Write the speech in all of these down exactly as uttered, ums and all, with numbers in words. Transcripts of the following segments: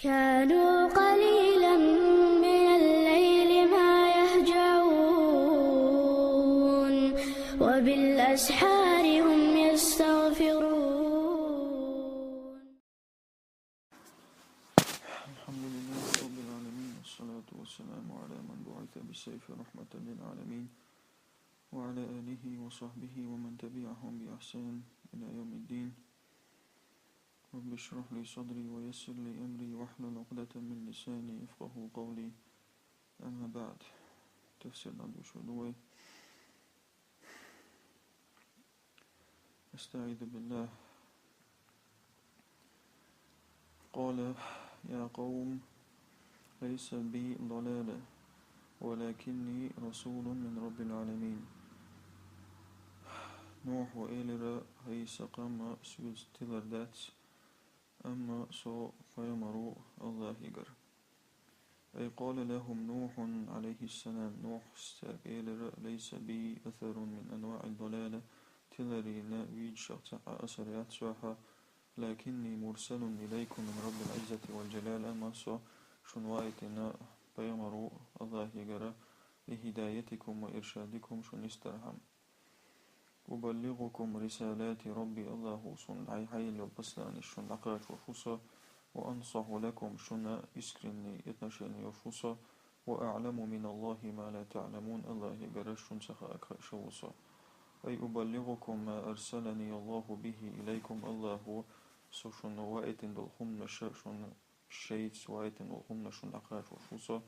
كانوا قليلا من الليل ما يهجعون، وبالأسحار هم يستغفرون. الحمد لله رب العالمين، والصلاة والسلام على من بعث بالسيف رحمة للعالمين، وعلى آله وصحبه ومن تبعهم بإحسان إلى يوم الدين. رب اشرح لي صدري ويسر لي أمري واحلل عقدة من لساني يفقهوا قولي. أما بعد. تفسير نادو شدوي. أستعيذ بالله. قال: يا قوم، ليس بي ضلالة، ولكني رسول من رب العالمين. Нуху элира: хӀай са къам, суьлца тилар дац, амма со пайхамар ву Аллахьигара. أي قال لهم نوح عليه السلام, Нухьас цаьрга элира: ليس بي أثر من أنواع الضلالة, тиларийн вийдашех цхьа а асар яц сохьа, لكني مرسل إليكم من رب العزة والجلال, амма со шуна ваийтина пайхамар ву Аллахьигара, لهدايتكم وإرشادكم, шуна йистархьама. أبلغكم رسالات ربي, Аллахьо суна хьайна хьайина йолу посланеш шуна дӀакхачош ву со, وأنصح لكم, шуна искренний отношение йолуш ву со, وأعلم من الله ما لا تعلمون, Аллахьигара шуна ца хаьа хууш ву со. أي أبلغكم ما أرسلني الله به إليكم, Аллахьо со шуна ваийтина долу хӀуманаш шуна шайца ваийтина долу хӀуманаш шуна дӀакхачош ву со.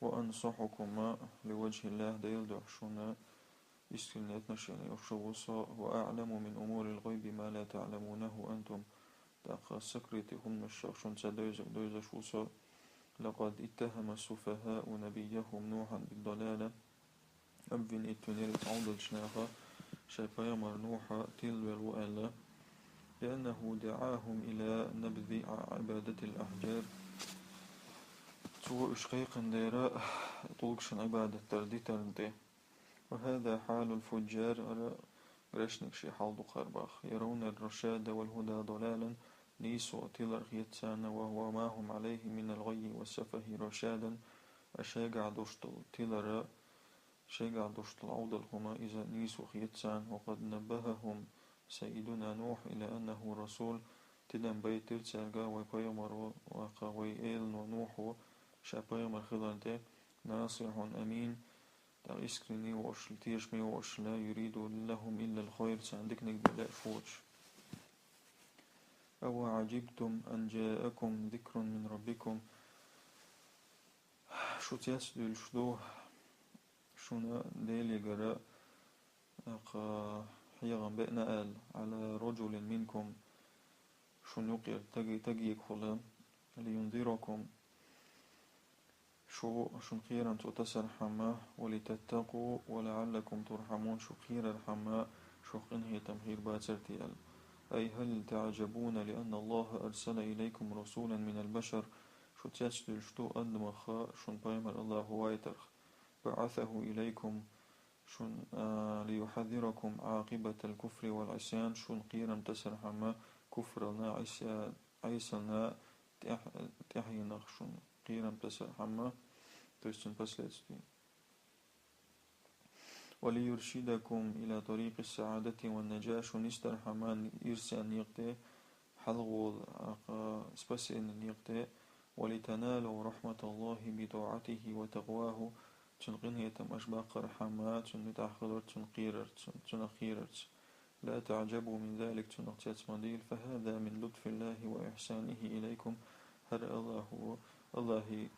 وأنصحكم لوجه الله, Делан дуьхьа шуна искренний отношение йолуш ву со. وأعلم من أمور الغيب ما لا تعلمونه أنتم. ТӀаккха сокрытый хӀуманаш шуна ца девза-, девзаш ву со. لقد اتهم السفهاء نبيهم نوحا بالضلالة. Обвинить винера цхьа Ӏовдалчу наха шайн пайхамар Нухьа тилавелла ву аьлла. لأنه دعاهم إلى نبذ عبادة الأحجار. Цо уьш кхайкхина дера тӀулгашна Ӏибадат дар дитарна тӀе. وهذا حال الفجار, хӀара грешникийн хьал ду кхара боху. يرون الرشاد والهدى ضلالا, нийсо тилар хета царна, وهو ما هم عليه من الغي والسفه رشادا, а шайгахь долуш долу тилар, шайгахь долуш долу Ӏовдал хӀума иза нийсо хета царна. وقد نبههم سيدنا نوح إلى أنه رسول, тидам байтира цаьрга вай пайхамаро, ваха вай элано Нухьо ша пайхамар хиларна тӀе, ناصح أمين, тӀаккха искренний волуш, тешаме волуш, لا يريد لهم إلا الخير, царна диканиг бен лаьаш воцуш. أوعجبتم أن جاءكم ذكر من ربكم. Шу цецдуьйлуш ду, шуна Делигара, кха, хьехам беана аьлла, على رجل منكم, шуна юкъера таги-, тагегахула, لينذركم, шу, шуна кхерам цо тасархьама, ولتتقوا ولعلكم ترحمون, шу кхерархьама, шух къинхетам хир бацара те аьлла. أي هل تعجبون لأن الله أرسل إليكم رسولا من البشر, шу цецдуьйлуш ду адамах шуна пайхамар Аллахьо вайтарх, بعثه إليكم, шуна, а, ليحذركم عاقبة الكفر والعصيان, шуна кхерам тасархьама, куфрална, Ӏиса-, Ӏисална, тӀаьхь-, тӀаьхьенах шуна кхерам тасархьама, то есть цуьнан последствий. وليرشدكم إلى طريق السعادة والنجاة, шуна йистархьама ирсан некъа тӀе, хьалхаволу, а, спасение некъа тӀе, ولتنالوا رحمة الله بطاعته وتقواه, цуьнан къинхетам аша баккхархьама, цуьнан муьтӀахь хиларца, цуьнан кхерарца, цуьнан, цуьнах кхерарца. لا تعجبوا من ذلك, цунах цец ма дийла, فهذا من لطف الله وإحسانه إليكم, хӀара Аллахьо, Аллахьан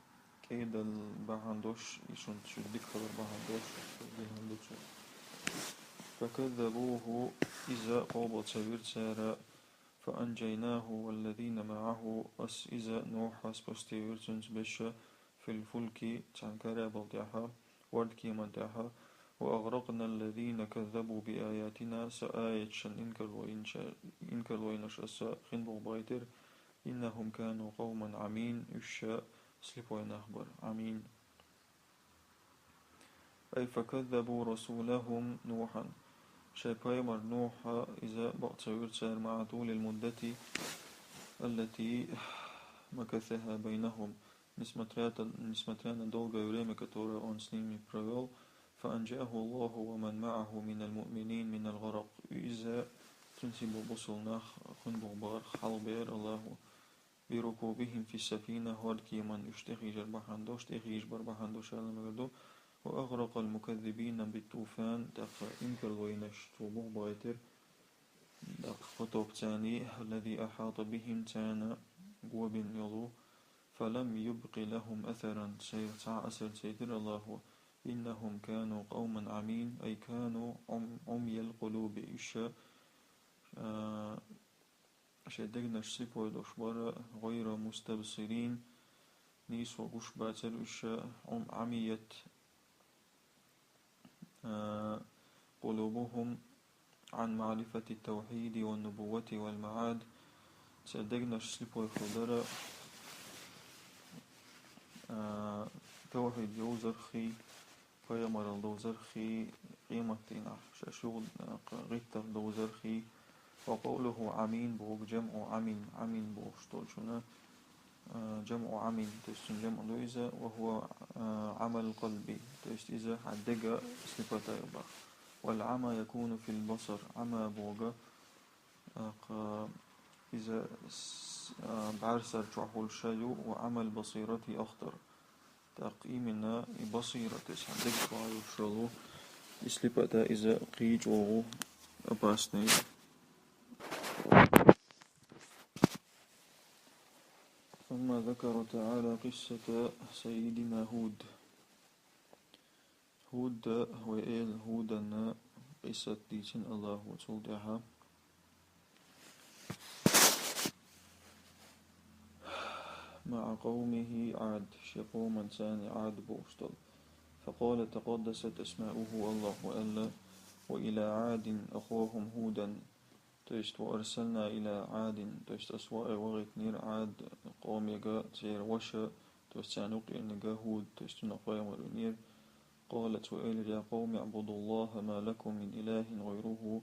кӀайдалла бахьана долуш, и шуна шу дика хилар бахьана долуш, шу дина ду цо. فكذبوه, иза къобал ца вира цара, فأنجيناه والذين معه, ас иза, Нухь, спасти вира цуьнца беша, في الفلك, цхьана корабль тӀехь, вордкеман тӀехь, وأغرقنا الذين كذبوا بآياتنا, сан аяташна инкарло йинча-, инкарло йинарш аса хин болх бахийтира, إنهم كانوا قوما عمين, уьш слепой нах бара, عمين. أي فكذبوا رسولهم نوحا, шайн пайхамар Нухь, иза бакъ ца вира цара, مع طول المدة التي مكثها بينهم, несмотря, несмотря на долгое время, которое он с ними провёл, فأنجاه الله ومن معه من المؤمنين من الغرق. Иза цунций бусулба нах хун бу гӀарх хьалбер Аллаху, بركوبهم في السفينة, хӀордкеман уьш тӀехьежар бахьан долуш, тӀехьежабар бахьан долуш аьлла мегар ду, وأغرق المكذبين بالطوفان, тӀаккха инкарлойнаш цо бух бахийтира, тӀаккха потопцаний, الذي أحاط بهم, царна го бина йолу, فلم يبق لهم أثرا, цаьрца цхьа а асар ца йитира Аллаху, إنهم كانوا قوما عمين, أي كانوا عم-, عمي القلوب, уьш, а, шайн дегнаш слепой долуш бара, غير مستبصرين, нийсо гуш бацара уьш, عم-, عميت, а, قلوبهم عن معرفة التوحيد والنبوة والمعاد, церан дегнаш слепой хир дара, а, тавхьид йовзархий, пайхамаралла довзархий, къематдийнахь шаьш юха, а, гӀиттар довзархий. وقوله عمين боху جمع عمي, عمي бохуш долчунна, а, جمع عمي, то есть цуьнан жамъ ду иза, وهو, а, عمى القلب, то есть иза хьан деган слепота ю боху. والعمى يكون في البصر, عمى боху, а, кха, иза с-, а, бӀаьрсара чохь волуш ю, وعمى البصيرة أخطر. ТӀаккха именно и басира, то есть хьан деган чохь йолуш йолу и слепота, иза кхин чӀогӀа опасный. ثم ذكر تعالى قصة سيدنا هود. ХӀуд, вай эла ХӀудан къиссат дийцина Аллахо цул тӀаьхьа. مع قومه عاد, шен къоманца Ӏад бохуш долу. فقال تقدست أسماؤه, Аллахо аьлла: وإلى عاد أخاهم هودا, то есть وأرسلنا إلى عاد, то есть ас ваий вагӀийтинера Ӏад къомега церан ваша, то есть царна юкъерниг ХӀуд, то есть цунах пайхамар винера. قال, цо элира: يا قوم اعبدوا الله ما لكم من إله غيره.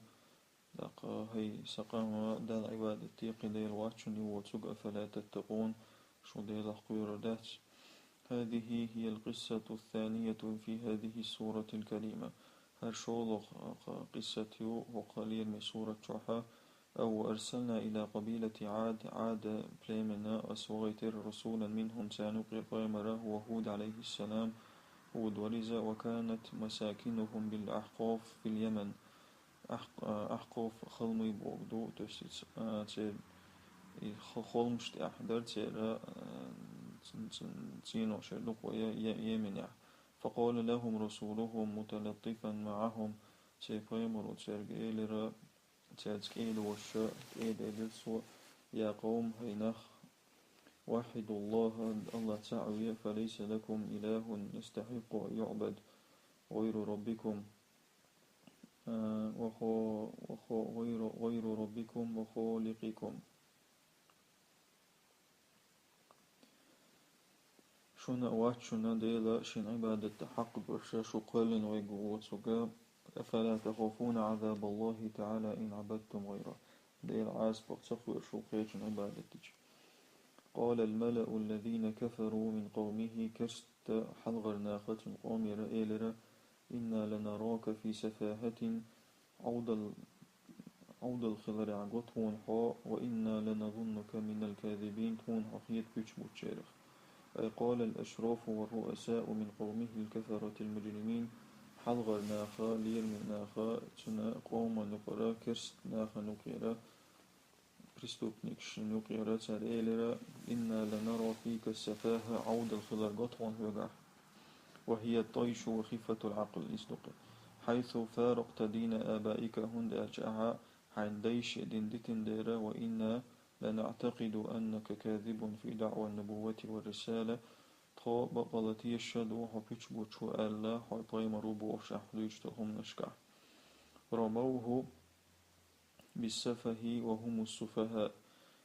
ТӀаккха, хӀай сан къам, Далла Ӏибадат де, кхин Дела вац шуна и воцург, أفلا تتقون, шу Делах кхоьрур дац. هذه هي القصة الثانية في هذه السورة الكريمة. ХӀара шолгӀа къиссат ю хӀокху лераме сурат чохь. أو وأرسلنا إلى قبيلة عاد, Ӏада племена ас вагӀийтира رسولا منهم, царна юкъера пайхамар, هو هود عليه السلام, ХӀуд вара иза, وكانت مساكنهم بالأحقاف في اليمن. Ахь-, а, Ахькъоф халмий боху ду, то есть, а, церан и хо-, холмаш тӀехь дара церан, а, ц-, ц-, цӀенош дукха я-, я-, Йеменехь. فقال لهم رسولهم متلطفا معهم, церан пайхамаро цаьрга элира, цаьрца кӀеда волуш, кӀеда элира цо: يا قوم, хӀай нах, وحدوا الله, Аллах цхьаъ ве, فليس لكم إله يستحق أن يعبد غير ربكم, а, وخ-, وخ-, غير، غير ربكم وخالقكم. Шуна вац шуна Дела шен Ӏибадат дан хьакъ берш, шу кхоьллина верг воцург. أفلا تخافون عذاب الله تعالى إن عبدتم غيره. Делан Ӏазапах ца кхоьру шу кхечун Ӏибадат дича. قال الملأ الذين كفروا من قومه, керста хьалхара наха цуьнан къомера элира: إنا لنراك في سفاهة, Ӏовдал-, Ӏовдал хиларехь го тхуна хьо, وإنا لنظنك من الكاذبين, тхуна хьо хета пуьчбучарах. أي قال الأشراف والرؤساء من قومه الكفرة المجرمين, хьалхара наха, лераме наха, цуьнан къоман юкъара керста нахана юкъера, преступникашна юкъера цара элира: إنا لنرى فيك السفاهة, Ӏовдал хилар го тхуна хьоьгахь. وهي الطيش وخفة العقل, иза ду-кх. حيث فارقت دين آبائك, хӀунда аьлча ахьа хьайн дайша дин дитина дера, وإنا لنعتقد أنك كاذب في دعوى النبوة والرسالة, тхо бакъалла тешаш ду хьо пуьчбучу аьлла, хьо пайхамар ву бохуш ахь дуьйцуш долу хӀуманашкахь. رموه بالسفه وهم السفهاء.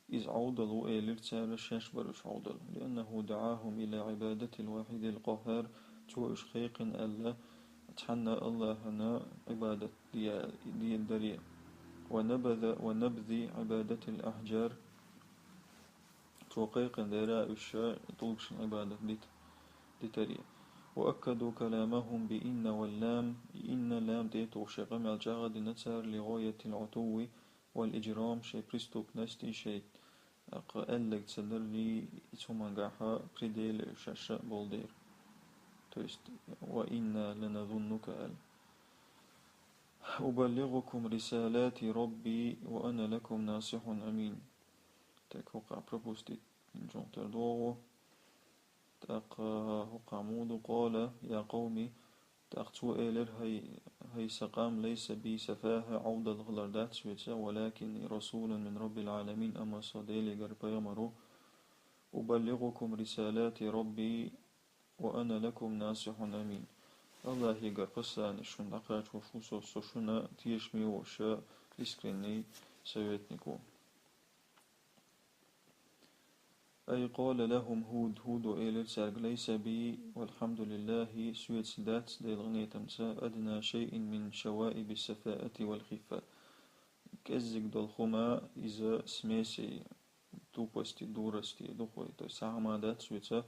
Иза Ӏовдал ву элира цара, шаьш бара уьш Ӏовдал. لأنه دعاهم إلى عبادة الواحد القهار, цо уьш кхайкхина аьлла, цхьанна Аллахьана Ӏибадат де-, де даре. ونبذ، ونبذ عبادة الأحجار, Цо кхайкхина дера уьш тӀулгашна Ӏибадат дита, дитаре. وأكدوا كلامهم بإن واللام, и инна, лам тӀе а тухуш шайн къамел чӀагӀдина цара لغاية العتو والإجرام, шайн преступность, шайн, тӀаккха аьлларг ца дарий, цу хӀумангахьа пределе шаьш а болу дера. То есть, وإنا لنظنك аьлла. أبلغكم رسالات ربي وأنا لكم ناصح أمين. Так, хӀокхахь пропустить динчух тера догӀу. ТӀаккха хӀокхахь муха ду, قال يا قوم, тӀаккха цо элира: хӀай, хӀай сан къам, ليس بي سفاهة, Ӏовдал хилар дац соьца, ولكني رسول من رب العالمين, амма со Делегара пайхамар ву. أبلغكم رسالات ربي وأنا لكم ناصح أمين. Аллахьегара посланеш шуна дӀакхачош ву со, со шуна тешаме волуш искренний советник ву. أي قال لهم هود, ХӀудо элира цаьрга: ليس بي والحمد لله, соьца дац, Делан къинхетамца, أدنى شيء من شوائب السفاهة والخفة. КӀеззиг долу хӀума, иза смесей тупости, дурости, дукхой, то есть цхьа хӀума дац соьца,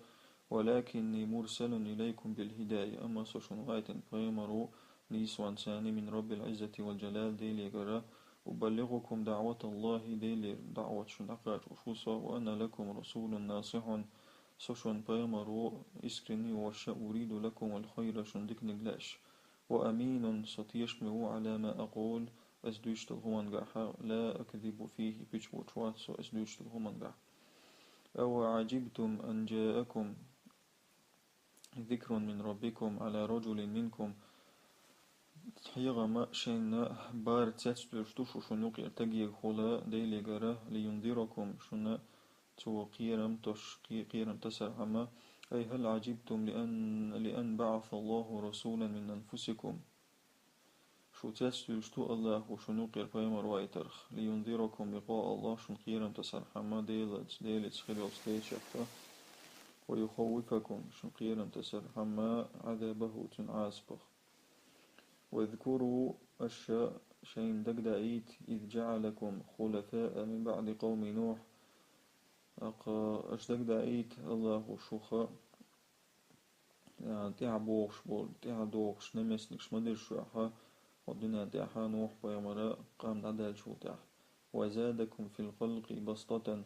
ولكني مرسل إليكم بالهداية, амма со шуна вайтина пайхамар ву нийсонца, من رب العزة والجلال, Делегара, أبلغكم دعوة الله, Делера даӀват шуна дӀакхачош ву со, وأنا لكم رسول ناصح, со шуна пайхамар ву искренний волуш, أريد لكم الخير, шуна диканиг лаьаш. وأمين, со тешаме ву, على ما أقول, ас дуьйцуш долу хӀумангахьа, لا أكذب فيه, пуьчбуьйцуш вац со ас дуьйцуш долу хӀумангахь. أوعجبتم أن جاءكم ذكر من ربكم على رجل منكم, хьехам а шайна бара цецдуьллуш ду шу шуна юкъера тагехула Делегара, لينذركم, шуна цо кхерам тосуш, кхе-, кхерам тасархьама, أي هل عجبتم لأن, لأن بعث الله رسولا من أنفسكم. Шу цецдуьллуш ду Аллахо шуна юкъера пайхамар вайтарх, لينذركم لقاء الله, шуна кхерам тасархьама Делаца, Делаца хир йолу стечахьа, ويخوفكم, шуна кхерам тасархьама عذابه, цуьнан Ӏазапах. واذكروا, аша шайна дагадаийта, إذ جعلكم خلفاء من بعد قوم نوح, тӀаккха аша дагадаийта, Аллахо шуха, а, тӀаьхьа богӀуш болу, тӀаьхьа догӀуш наместникаш ма дира шуьхьа, хӀокху дуьнен тӀехь Нухь-пайхамара къам дӀадаьллачул тӀаьхьа. وزادكم في الخلق بسطة,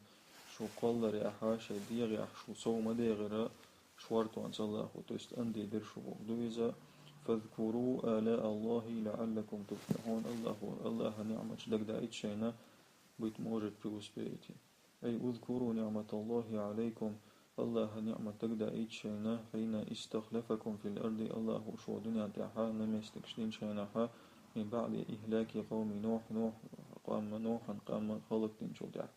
шу кхолларехьа, шайн дегӀехь шу сов ма дегӀира, шортонца Аллахо, то есть анди дира шу бохург ду иза. فاذكروا آلاء الله لعلكم تفلحون, Аллахо, Аллахьан ниӀматаш дагадаийта шайна, быть может, преуспеете. أي اذكروا نعمة الله عليكم, Аллахьан ниӀмат дагадаийта шайна, حين استخلفكم في الأرض, Аллахо шу дуьнен тӀехьа наместникаш динчу хенахьа, من بعد إهلاك قوم نوح, Нухь-, къам-, Нухьан къам хӀаллакдинчул тӀаьхьа.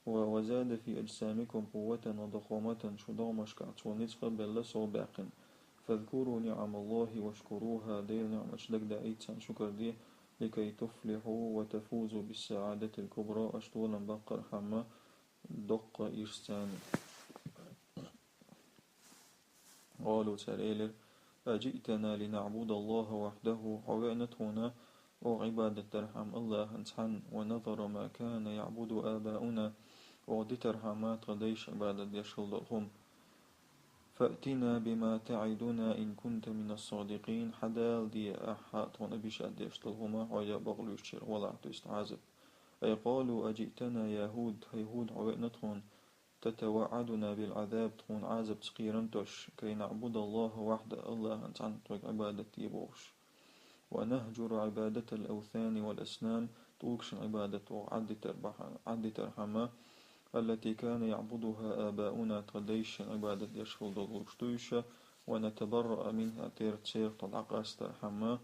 و-, وزاد في أجسامكم قوة وضخامة, шу догӀмашкахь цо ницкъ а белла, сов баьккхина. فاذكروا نعم الله واشكروها, Делан ниӀматаш дагадаийта, царна шукар де, لكي تفلحوا وتفوزوا بالسعادة الكبرى, аша толам баккхархьама, доккха ирс царна. قالوا, цара элира: أجئتنا لنعبد الله وحده, хьо веана тхуна, оха Ӏибадат дархьама Аллахьан цхьанна, ونذر ما كان يعبد آباؤنا, оха дитархьама тхан дайша Ӏибадат деш хила долу хӀума. فأتنا بما تعدنا إن كنت من الصادقين, хьадала де ахьа тхуна обещать деш долу хӀума, хьо я бакълуьйсучарах валахь, то есть Ӏазап. أي قالوا أجئتنا يا هود, хӀай ХӀуд, хьо веана тхуна, تتوعدنا بالعذاب, тхуна Ӏазапца кхерам тосуш, كي نعبد الله وحده, Аллахьан цхьанна тхоьга Ӏибадат де бохуш. ونهجر عبادة الأوثان والأصنام, тӀулгашна Ӏибадат оха Ӏаддитар бахьа-, Ӏаддитархьама, التي كان يعبدها آباؤنا, тхан дайша шайна Ӏибадат деш хила долуш ду уьш, ونتبرأ منها, тера церах тхо дӀакъастархьама,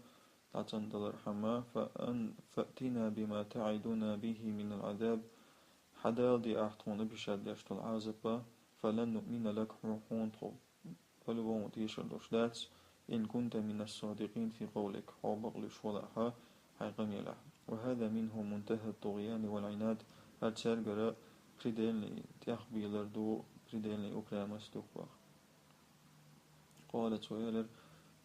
дӀацӀандалархьама, فأن-, فأتنا بما تعدنا به من العذاب, хьадала де ахьа тхуна обещать деш долу Ӏазапа, فلن نؤمن لك, хьо-, хьуна тхо по-любому тешар долуш дац, إن كنت من الصادقين في قولك, хьо бакълуьйш валахьа хьайн къамелехь. وهذا منهم منتهى الطغيان والعناد, хӀара цаьргара предельный тӀехбийлар ду, предельный упрямость ду боху. قال, цо элира: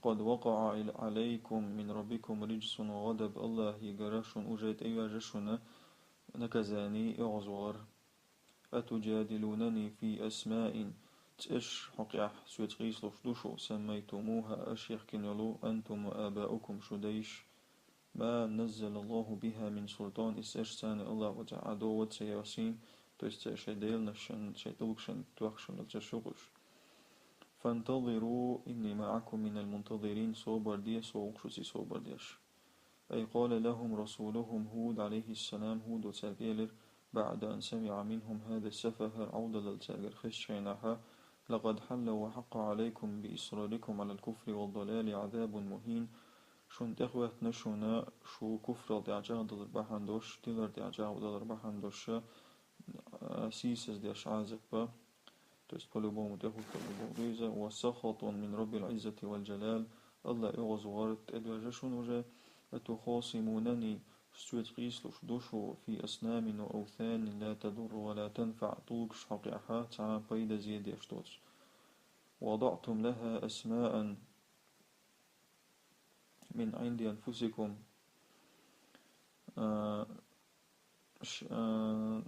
قد وقع عليكم من ربكم رجس وغضب, Аллахьегара шуна уже тӀейоьжна шуна наказание, оьгӀазвахар. أتجادلونني في أسماء, цӀераш хьокъехь соьца къийсалуш ду шу, سميتموها, аша яхкина йолу, أنتم وآباؤكم, шун дайша, ما نزل الله بها من سلطان, и цӀераш царна Аллахо цхьа а догӀа ца йоьссина, то есть цара шайн деланашна, шайн тӀулгашна тоьхна йолу цӀераш ю-кх уьш. فانتظروا إني معكم من المنتظرين, собар де, со ву-кх шуьца собар деш. أي قال لهم رسولهم هود عليه السلام, ХӀудо цаьрга элира, بعد أن سمع منهم هذا السفه, хӀара Ӏовдалалла цаьргара хезчу хенахь, لقد حل وحق عليكم بإصراركم على الكفر والضلال عذاب مهين, шуна тӀехӀоьттина шуна шу куфрал тӀехь чӀагӀдалар бахьана долуш, динал тӀехь чӀагӀдалар бахьана долуш, а, сийсаздеш Ӏазап, то есть по-любому тӀехӀуттур ду боху иза, وسخط من رب العزة والجلال, Аллах оьгӀазвахар тӀедоьжна шуна уже, أتخاصمونني, соьца къийсалуш ду шу, في أصنام وأوثان لا تضر ولا تنفع, тӀулгаш хьокъехь цхьа а пайда зе деш доцу. وضعتم لها أسماء من عند أنفسكم. А, ш-, а,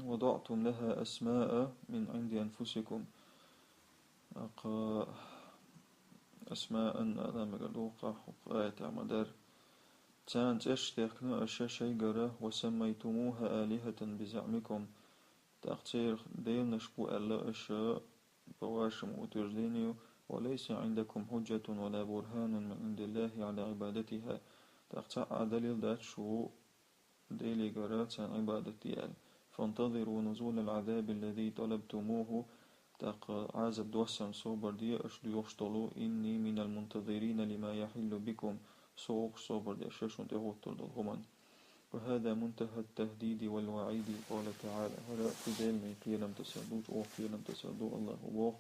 وضعتم لها أسماء من عند أنفسكم. ТӀаккха أسماء ала мегар ду-кх хӀокху аятехь ма-дарра. Царна цӀераш техкина аша шайгара, وسميتموها آلهة بزعمكم. ТӀаккха церан деланаш бу аьлла аша, по вашему утверждению, وليس عندكم حجة ولا برهان من عند الله على عبادتها. ТӀаккха цхьа а далил дац шу делигара царна Ӏибадат де аьлла. فانتظروا نزول العذاب الذي طلبتموه. ТӀаккха Ӏазап доссарна собар де аша доьхуш долу, إني من المنتظرين لما يحل بكم. Со ву-кх собар деш шуна тӀехӀуттур долу хӀуманна. وهذا منتهى التهديد والوعيد، قال تعالى. ХӀара кху Делан кхерам тасар ду, чӀогӀа кхерам тасар ду, Аллахо боху: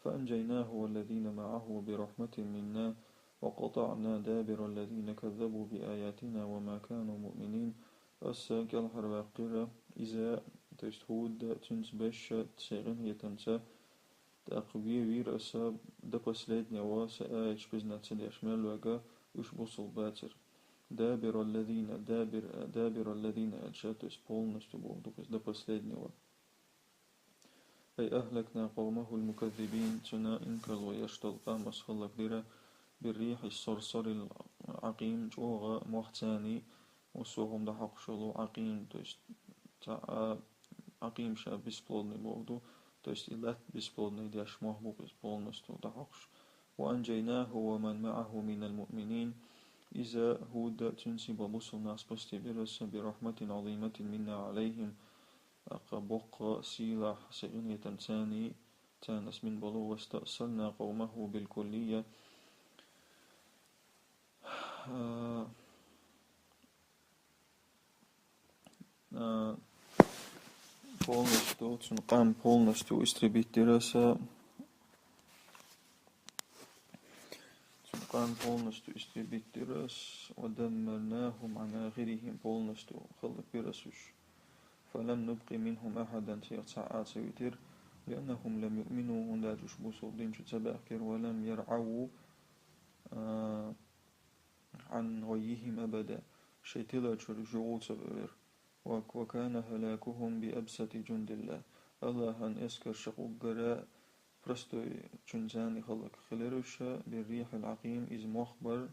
فأنجيناه والذين معه برحمة منا وقطعنا دابر الذين كذبوا بآياتنا وما كانوا مؤمنين. Аса кӀелхьарваьккхира иза, то есть ХӀуд, цуьнца берш, сайн къинхетамца, тӀаккха вевийра аса до последнего сайн аяташ признать ца деш мел верг, уьш бусалба бацара. دابر الذين, دابر, دابر الذين аьлча, то есть полностью боху ду-кх иза, до последнего. أي أهلكنا قومه المكذبين, цуьнан инкарло еш долу къам аса хӀаллакдира, بالريح الصرصر العقيم, чӀогӀа мохцаний, массо а хӀума дӀахьокхуш йолу Ӏакъим, то есть цхьа а Ӏакъим ша бесплодный боху ду, то есть и латта бесплодный деш мох бу-кх иза полностью дӀахьокхуш. وأنجيناه ومن معه من المؤمنين. Иза ХӀуд, цуьнца бусалба нах спасти бира аса, برحمة عظيمة منا عليهم. ТӀаккха боккха сийлахь сайн къинхетамца царна, царна аса мина болу, واستأصلنا قومه بالكلية. А, а, полностью, цуьнан къам полностью истребить дира аса. Цуьнан къам полностью истребить дира аса, ودمرناهم عن آخرهم, полностью хӀаллакбира аса уьш. فلم نبق منهم أحدا, царах цхьа а ца витира, لأنهم لم يؤمنوا, хӀунда аьлча уьш бусалба дин чу ца баьхкира, ولم يرعوا, а, عن غيهم أبدا, шайн тилар чуьра уьш юха ца вевира. وك-, وكان هلاكهم بأبسط جند الله. Аллахьан эскарш уггара простой чуьнца хӀаллак хилира уьш, بالريح العقيم, иза мох бара,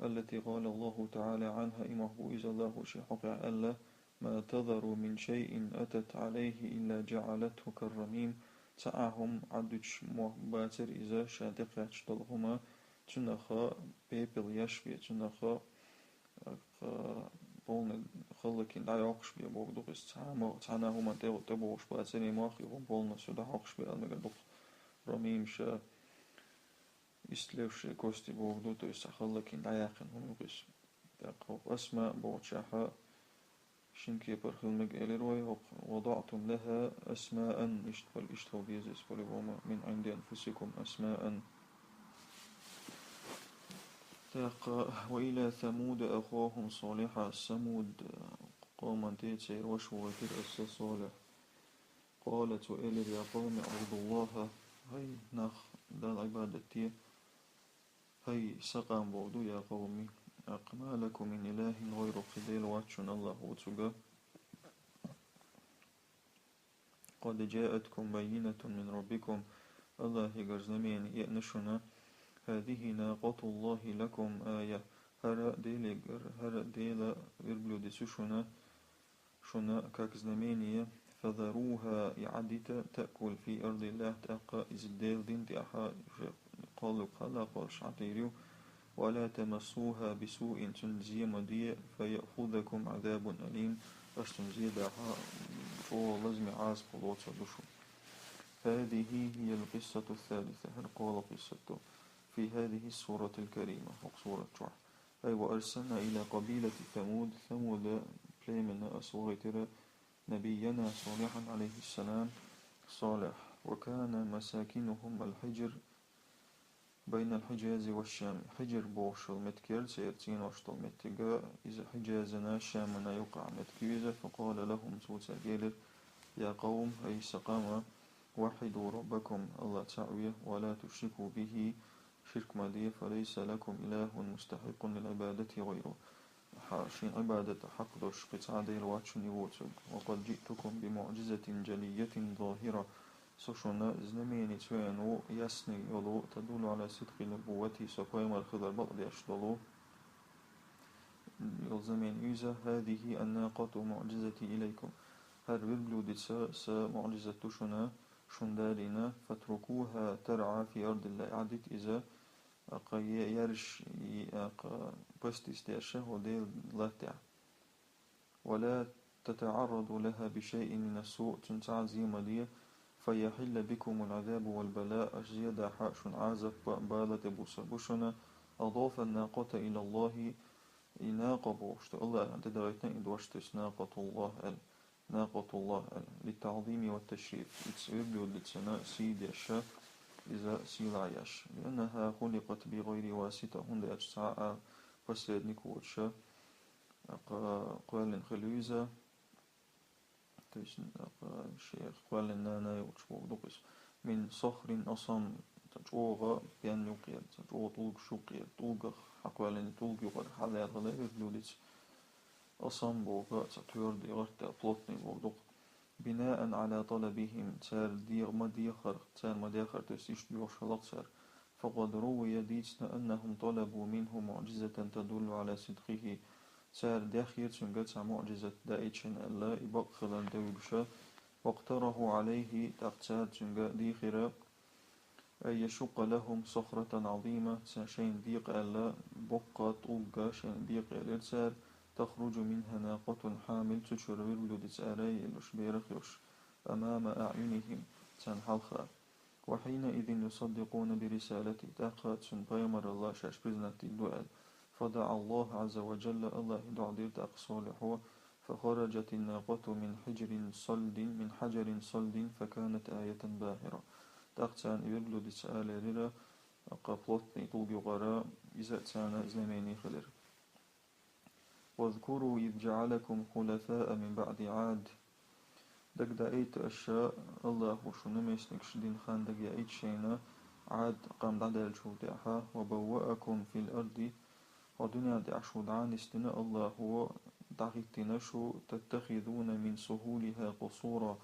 التي قال الله تعالى عنها, и мох бу иза, Аллахо шен хьокъехь аьлла: ما تذر من شيء أتت عليه إلا جعلته كالرميم. Цхьа а хӀума Ӏадуьтуш мох бацара иза, ша тӀекхаьчна долу хӀума, цунах пепел еш бен, цунах, а, полный хӀаллакйина дӀайоккхуш бен боху ду-кх иза. Цхьа а мо-, цхьана а хӀуманна тӀе-, тӀебогӀуш бацара и мох, и хӀума полностью дӀахьокхуш бен аьлла мегар ду-кх. Рамим ша, истлевшие кости боху ду, то есть цхьа хӀаллакйина дӀаяьккхина хӀума ю-кх иза. ТӀаккха хӀокху Асма бохучохь шина кепара хила мега элира вай хӀокху: وضعتم لها أسماء, иштта по-, иштта хила деза иза по-любому, من عند أنفسكم أسماء. ТӀаккха: وإلى ثمود أخاهم صالحا, Самуд къоман тӀе церан ваша вохуьйтира аса Солихь. قال, цо элира: يا قوم اعبدوا الله, хӀай нах, Далла Ӏибадат де. ХӀай сан къам боху ду, يا قوم, тӀаккха, ما لكم من إله غيره, кхин Дела вац шуна Аллах воцург. قد جاءتكم بينة من ربكم, Аллахьагара знамени яьнна шуна, هذه ناقة الله لكم آية, хӀара Делегара, хӀара Дела верблюдец ю шуна, шуна как знамение, فذروها, из Ӏадита, تأكل في أرض الله, тӀаккха из Дела дин тӀехьа шоай кхолларг хьалакхоллаш хьатӀаераю, ولا تمسوها بسوء, цунна зе ма де, فيأخذكم عذاب أليم, аша цунна зе дахь, чӀогӀа лазаме Ӏазап лоцур ду шуна. هذه هي القصة الثالثة, хӀара кхоалагӀа къиссат ду, في هذه السورة الكريمة, хӀокху сурат чохь. أي وأرسلنا إلى قبيلة ثمود, Самуда племена аса вахийтира نبينا صالحا عليه السلام, Салихь, وكان مساكنهم الحجر بين الحجاز والشام. Хьиджр бохуш йолу меттиг яра церан, цӀенош долу меттиг, иза Хьиджазана, Шамана юккъехь меттиг ю иза. فقال لهم, цо цаьрга элира: يا قوم, эй сан къам, وحدوا ربكم, Аллах цхьаъ ве, ولا تشركوا به, ширк ма де, فليس لكم إله مستحق للعبادة غيره. Хьа-, шен Ӏибадат хьакъ долуш кхин цхьа а Дела вац шуна и воцург. وقد جئتكم بمعجزة جلية ظاهرة. Со шуна знаменица веана ву, ясный йолу, تدل على صدق نبوتي, со пайхамар хилар бакъдеш долу йолу знамение ю иза. هذه الناقة معجزتي إليكم. ХӀара верблюдец сан муӀжизат ду шуна, шуна далийна. فاتركوها ترعى في أرض الله. Ӏадита иза, аккха е-, ерш, и, аккха пастись деш хӀокху Делан латтехь. ولا تتعرضوا لها بشيء من السوء, цунна цхьа а зе ма де, فيحل بكم العذاب والبلاء, аша зе дахь, шуна Ӏазап а, бала тӀебуссур бу шуна. أضاف الناقة إلى الله, и накъа бохуш ду, Аллахьан тӀедахийтина и дош, то есть ناقة الله аьлла. ناقة الله аьлла, للتعظيم والتشريف, иза верблюдецана сий деш, иза сийлахь еш. لأنها خلقت بغير واسطة, хӀунда аьлча цхьа а посредник воцуш, аккха кхоьллина хилла ю иза, то есть, аккха шех кхоьллина нана йолчу бохург ду-кх иза. من صخر أصم, чӀогӀа пен юккъера, чӀогӀа тӀулгаш юккъера, тӀулгах хьакхоьллина, тӀулга юкъара хьалаьлла хилла верблюдец. أصم бохург цхьа твёрдый, гӀерта, плотный бохург ду-кх. بناء على طلبهم, цара дегӀ ма дехара, цара ма дехара, то есть иштта доьхуш хилла-кх цара. فقد روي, дийцина, أنهم طلبوا منه معجزة تدل على صدقه. Цара дехира цуьнга цхьа муӀжизат даийта шайна аьлла, и бакъ хиларна тӀевуьгуша. واقترحوا عليه, тӀаккха цара цуьнга дийхира, أن يشق لهم صخرة عظيمة, ца-, шайна декъа аьлла, боккха тӀулг шайна декъа элира цара, تخرج منها ناقة حامل, цу чуьра верблюдец ара а еллуш, берах а йолуш, أمام أعينهم, царна хьалха. وحينئذ يصدقون برسالته, тӀаккха цуьнан пайхамаралла шаьш признать дийр ду аьлла. فدعا الله عز وجل, Аллахье доӀа дира тӀаккха Солихьо, فخرجت الناقة من حجر صلد، من حجر صلد، فكانت آية باهرة. ТӀаккха царна и верблюдец ара лерира, аккха плотный тӀулга юкъара, иза царна знамение хилира. واذكروا إذ جعلكم خلفاء من بعد عاد. Дагадаийта аша, Аллахо шун наместникаш дина хан дагаяийта шайна, Ӏад къам дӀадаьллачул тӀаьхьа, وبوأكم في الأرض, хӀокху дуьнен тӀехь шу дӀанисдина Аллахо, дӀахӀиттина шу, تتخذون من سهولها قصورا,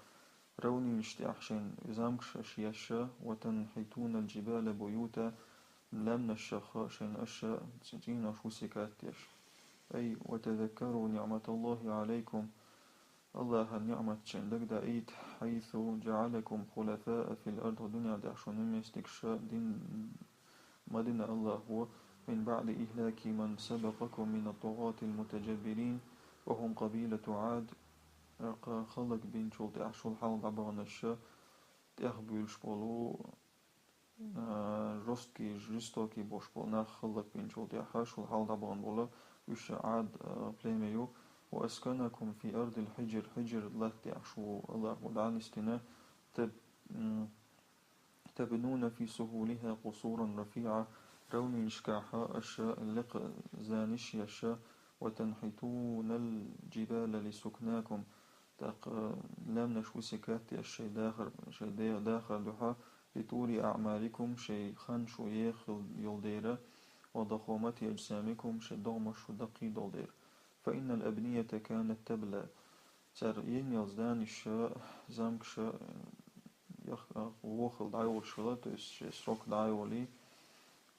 равнинаш тӀехь шайн замкаш аша еш, وتنحتون الجبال بيوتا, лаьмнашах шайн аша цӀенош высекать деш. أي وتذكروا نعمة الله عليكم, Аллахьан ниӀмат шайн дагадаийта, حيث جعلكم خلفاء في الأرض, дуьнен тӀехь шун наместникаш дина ма дина Аллахо, من بعد إهلاك من سبقكم من الطغاة المتجبرين، وهم قبيلة عاد, тӀаккха хӀаллакбинчул тӀаьхьа шул хьалха дӀабаханаш, тӀехбуьйлуш болу, а, жёсткий, жестокий болуш болу нах хӀаллакбинчул тӀаьхьа шул хьалха дӀабахана болу уьш Ӏад, а, племя ю. وأسكنكم في أرض الحجر, Хьиджр латтехь шу Аллахо дӀанисдина, тӀе-, м, تبنون في سهولها قصورا رفيعة, равнинашкахь аша лекха заниш еш, وتنحتون الجبال لسكناكم, тӀаккха лаьмнаш высекать деш шайн дахар, шайн де-, дахар дуьхьа, لطول أعماركم, шайн хан шу еха йолу дела, وضخامة أجسامكم, шайн догӀмаш шу даккхий долу дела. فإن الأبنية كانت تبلى. Цар енъяла зданиеша, замкаша, ях-, вохал дӀайолуш хила, то есть шен срок дӀайолий,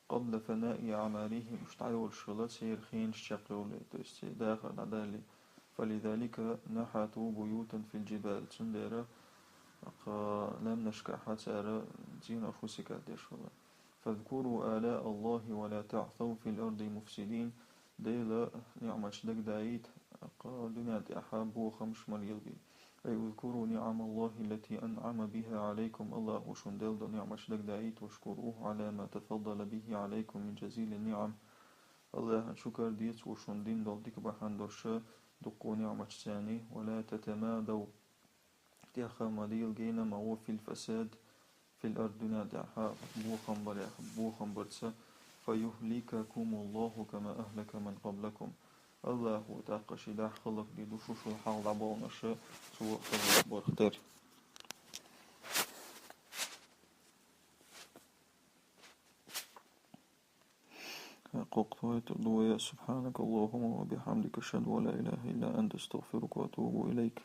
قبل فناء أعمارهم, уьш дӀайолуш хила, церан хенаш чекхйолий, то есть церан дахар дӀадалий. فلذلك نحتوا بيوتا في الجبال, цундела кху лаьмнашкахьа цара цӀенош высекать деш хила. فاذكروا آلاء الله ولا تعثوا في الأرض مفسدين, Делан ниӀматаш дагадаийта, кху дуьнен тӀехьа бохамаш ма лелабе. أي اذكروا نعم الله التي أنعم بها عليكم, АллахӀа шуна делла долу ниӀматаш дагадаийта, واشكروه على ما تفضل به عليكم من جزيل النعم. АллахӀан шукар деца, цо шуна дина долу дика бахьана долуш дуккха ниӀматашца, ولا تتمادوا, тӀех ма дийла, гена ма гӀо, في الفساد في الأرض, дуьнен тӀехьа бохам барех, бохам барца, فيهلككم الله كما أهلك من قبلكم. АллахӀа тӀаккха ши дахьа хӀаллакдийр ду шу шул хьалха дӀаболнарш, цо хӀаллакбарх тера. Кхокхуьйтур ду вай. سبحانك اللهم وبحمدك، أشهد أن لا إله إلا أنت، أستغفرك وأتوب إليك.